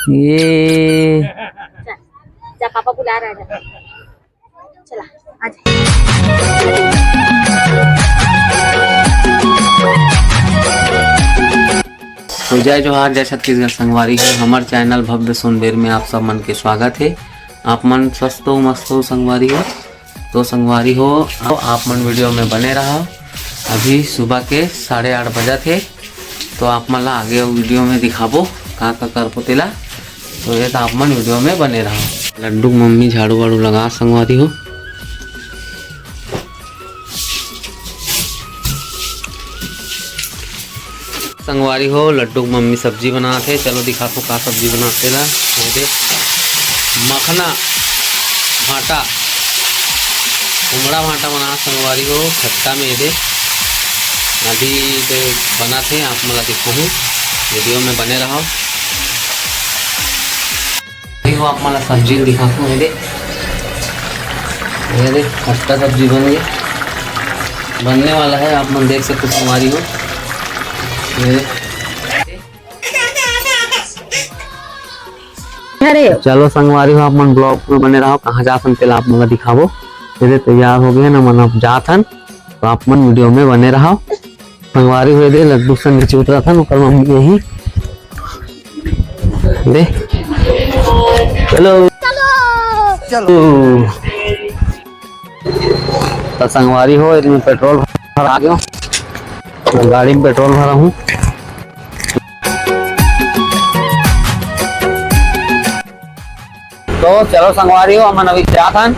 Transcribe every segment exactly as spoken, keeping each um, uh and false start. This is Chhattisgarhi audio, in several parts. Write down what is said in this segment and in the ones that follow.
ये जा, जा, पापा बुला रहा है, जा। चला, आ जा। तो जय जोहार, जय छत्तीसगढ़ संगवारी हो। हमर चैनल भव्य सोनबेर में आप सब मन के स्वागत हे। आप मन स्वस्थ हो, मस्त हो संगवारी हो। तो संगवारी हो, आप मन वीडियो में बने रहा। अभी सुबह के साढ़े आठ बजत हे, तो आप मन ला आगे वीडियो में दिखाबो का का करबो तेला। तो ये तो आप मन वीडियो में बने रहा। लड्डू के मम्मी झाड़ू वाड़ू लगा संगवारी हो। संगवारी हो, लड्डू के मम्मी सब्जी बनात हे। चलो दिखाथों का सब्जी बनात हे ला। ये दे, मखना भांटा, कुमड़ा भांटा बनात संगवारी हो, खट्टा में। ये दे, अभी तो बनात हे, आप मन ला दिखाहूँ, वीडियो में बने रहो। ये हो, आप मन ला सब्जी दिखाथों, ये दे, ये दे, खट्टा सब्जी बन गया, बनने वाला है, आप मन देख सकते हो संगवारी हो। ये दे। अरे चलो संगवारी हो, आप मन ब्लॉग में बने रहो, कहाँ जाथन तेला आप मन ला दिखाबो। ये दे तैयार हो गए ना, मन अब जाथन, तो आप मन वीडियो में बने रहो। संगवारी हो, ये दे लड्डू से नीचे उतरत हन, ओकर मम्मी यही दे। चलो। चलो। तो संगवारी हो, ये दे पेट्रोल भरा गयो। गाड़ी में पेट्रोल भरा हूँ। तो चलो संगवारी हो, हमन अभी जात हन।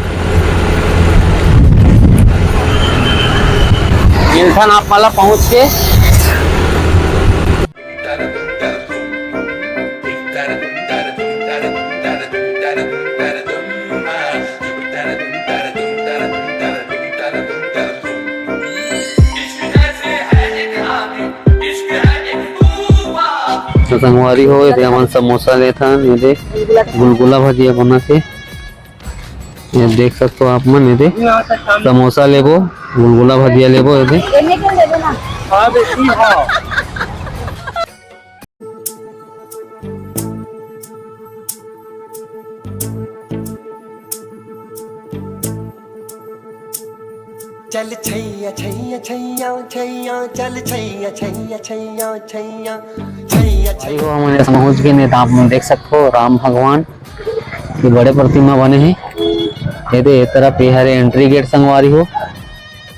मिलथन आप मन ला पहुँच के। तो संगवारी हो, ये दे हमन समोसा लेथन, ये दे गुलगुला भजिया बनत हे, ये देख सकते हो आप मन, ये दे समोसा लेबो, गुलगुला भजिया लेबो, ये दे। चल छैया छैया छैया छैया, चल छैया छैया छैया छैया, छैया भाई हो, हमन पहुंच गए नहीं तो आप मन देख सकते हो राम भगवान के बड़े प्रतिमा बने हैं। ये दे, ये तरफ ये हरे एंट्री गेट संगवारी हो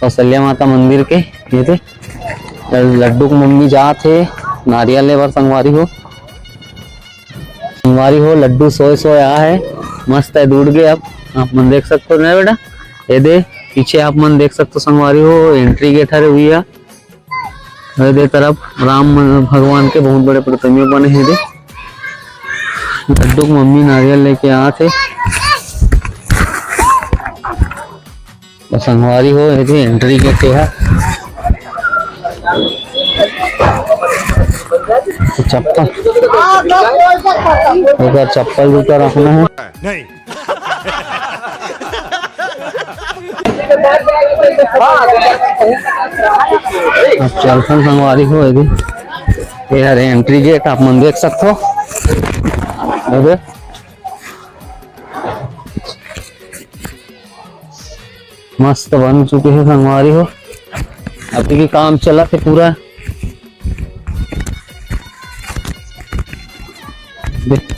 कौशल्या माता मंदिर के। ये दे लड्डू के मम्मी जात हे नारियल लेबर संगवारी हो। संगवारी हो, लड्डू सोए सोए आ है, मस्त है, दूड़ गए। अब आप मन देख सकते हो ना बेटा, ये दे पीछे आप मन देख सकते हो संगवारी हो, एंट्री गेट हरे हुई है। ये दे तरफ राम भगवान के बहुत बड़े प्रतिमा बने हैं। दे लड्डू के मम्मी नारियल लेके आत हे। तो संगवारी हो, ये दे एंट्री गेट है। तो चप्पल, अगर चप्पल जूता रखना है। नहीं। अब चलथन संगवारी हो, ये दे, ये हरे एंट्री गेट, आप मन देख सकते हो। ये दे। मस्त बन चुके हैं संगवारी हो, अभी भी काम चलत हे पूरा। देख।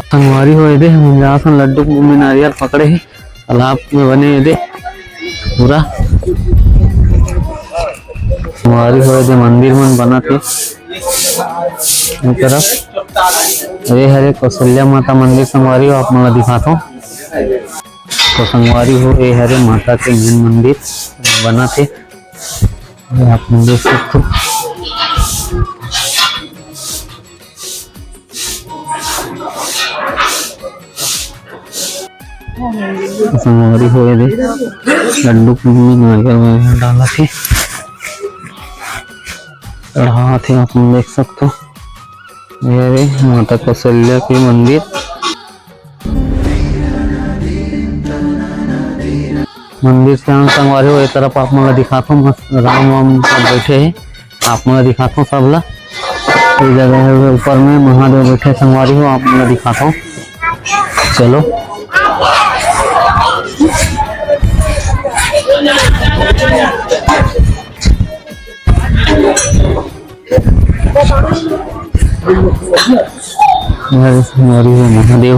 संगवारी हो, ये दे, हम जाथन लड्डू के मम्मी नारियल पकड़े हे। तालाब में बने ये दे पूरा। संगवारी हो, ये दे मंदिर मन बनत हे ये तरफ। ये हरे कौशल्या माता मंदिर संगवारी हो, आप मन ला दिखाथों। तो संगवारी हो, ये हरे माता के मेन मंदिर बनत हे, ये आप मन देख सकथो। संगवारी हो, ये दे लड्डू के मम्मी नारियल वारियल डालत हे, चढ़ात हे, आप मन देख सकथो। ये रे माता कौशल्या के मंदिर। मंदिर से आन संगवारी हो, ए तरफ आप मन ला दिखाथों, मस्त राम वाम सब बैठे हे, आप मन ला दिखाथों सब ला। ये जगह हे ऊपर में महादेव बैठे संगवारी हो, आप मन ला दिखाथों। चलो। हरे हरे महादेव।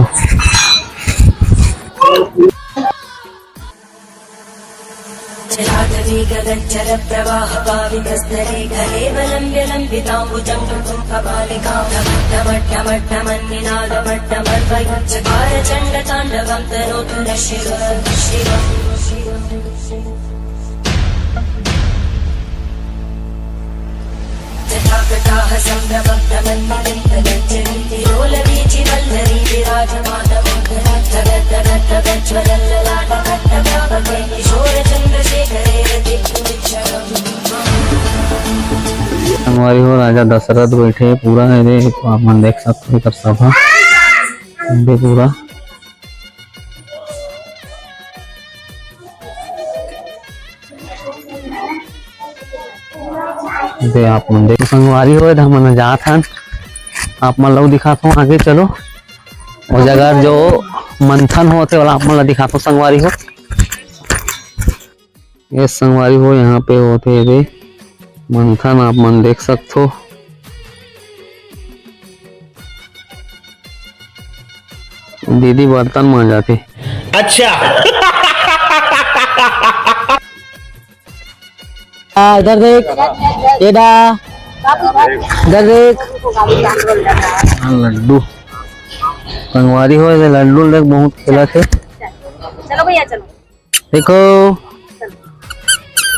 जलाटवीगगज्जलप्रवाहपावितस्थले कलेवलम्ब्य लम्बिताम्बुजं ककुम्भमालिकां डमड्डमड्डमड्डमन्निनादमड्डमर्वयं चकारचण्डताण्डवं तनोतु नः शिवः। जटाकटाहसम्भ्रमभ्रमन्मलिन्दगज्जरीतिलोलवीचिवल्लरी विराजमानमोहनोज्ज्वलल्ललाटकट्टभावके किशोरचन्द्रशेखरे रतिक्षणम्। संगवारी हो, राजा दशरथ बैठे पूरा हे रे, तो आप मन देख सकते हो एकर सभा, ये पूरा। दे आप मन देखो संगवारी हो, हमन जात हन, आप मन ला दिखात हो आगे। चलो, वो जगह जो मंथन होते वाला आप मन ला दिखात हो संगवारी हो। ये संगवारी हो, यहाँ पे होते हे दे मंथन, आप मन देख सकथो। दीदी बर्तन मांजाथे। अच्छा। आ, इधर देख, ये डा, इधर देख। हाँ, लड्डू। संगवारी हो, ये लड्डू देख बहुत खेलथे। चलो भैया, चलो। देखो,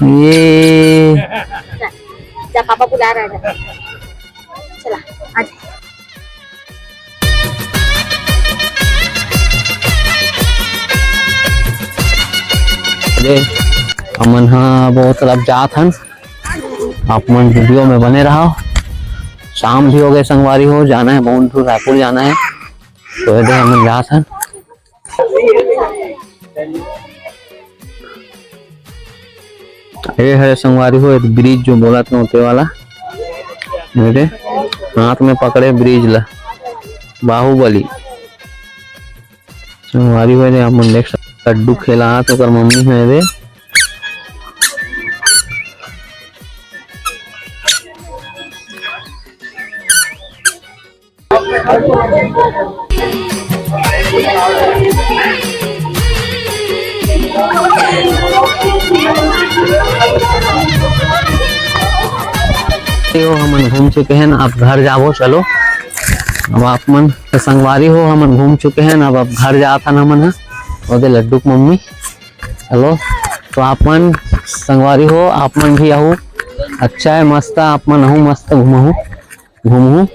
ये जा, पापा बुला रहा है, जा। चला, आ जा। दे, हमन हा बहुत तरफ जात हन, आप मन वीडियो में बने रहो। शाम भी हो गए संगवारी हो, जाना है बहुत दूर, रायपुर जाना है, तो ये दे हमन जात हन। ये हरे संगवारी हो, एक ब्रिज जो बोलत हे, ओते वाला। मेरे हाथ में पकड़े ब्रिज ला, बाहुबली। संगवारी हो, ये आप मन देख सकते, लड्डू खेलात ओकर मम्मी हे रे। तो हमन घूम चुके हैं, अब घर जाबो। चलो, अब आप मन संगवारी हो, हमन घूम चुके हैं, अब, अब घर जात हन हमन ह। ओदे लड्डू के मम्मी। चलो, तो आप मन संगवारी हो, आप मन भी आहू, अच्छा है, मस्त है, आप मन आहू मस्त घूमहू। घूमहूँ।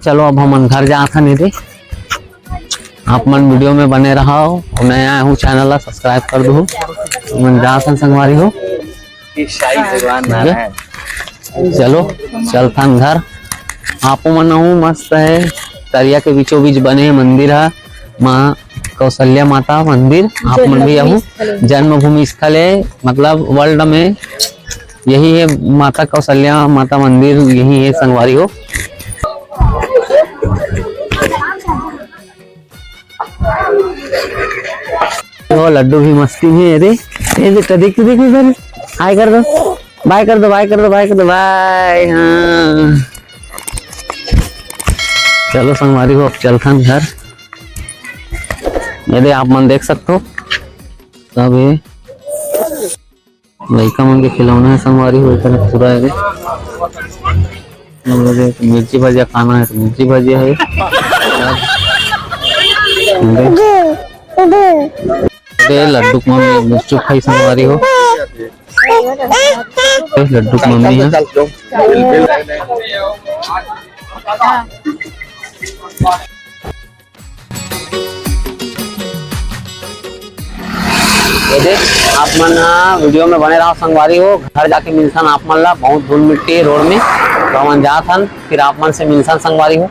चलो, अब हमन घर जात हन एदे। आप मन वीडियो में बने रहो, और नया आए हो चैनल ला सब्सक्राइब कर दो। हमन जात हन संगवारी हो। ये शाही भगवान ठीक है? नारायण। चलो, चलथन घर। आपो मन आहू मस्त है, तरिया के बीचों बीच बने हे मंदिर हा, माँ कौशल्या माता मंदिर। आप मन भी आहू, जन्मभूमि स्थल है, मतलब वर्ल्ड में यही है माता कौशल्या माता मंदिर, यही है संगवारी हो। ओ लड्डू भी मस्ती में है रे। ए बेटा, देख तो, देख इधर। हाय कर दो, बाय कर दो, बाय कर दो, बाय कर दो, बाय। हाँ, चलो संगवारी हो, अब चलथन घर। ये दे, आप मन देख सकते हो, सब ये लइका मन के खिलौना है संगवारी हो, एकर पूरा है। हम लोग एक मिर्ची भजिया खाना है तो मिर्ची भजिया है। दे लड्डू के मम्मी गुपचुप खाई संगवारी हो। लड्डू के मम्मी है। ये देख, आप मन ह वीडियो में बने रहो संगवारी हो। घर जाके मिलथन आप मन ला, बहुत धूल मिट्टी है रोड में, तो हमन जात हन, फिर आप मन से मिलथन संगवारी हो।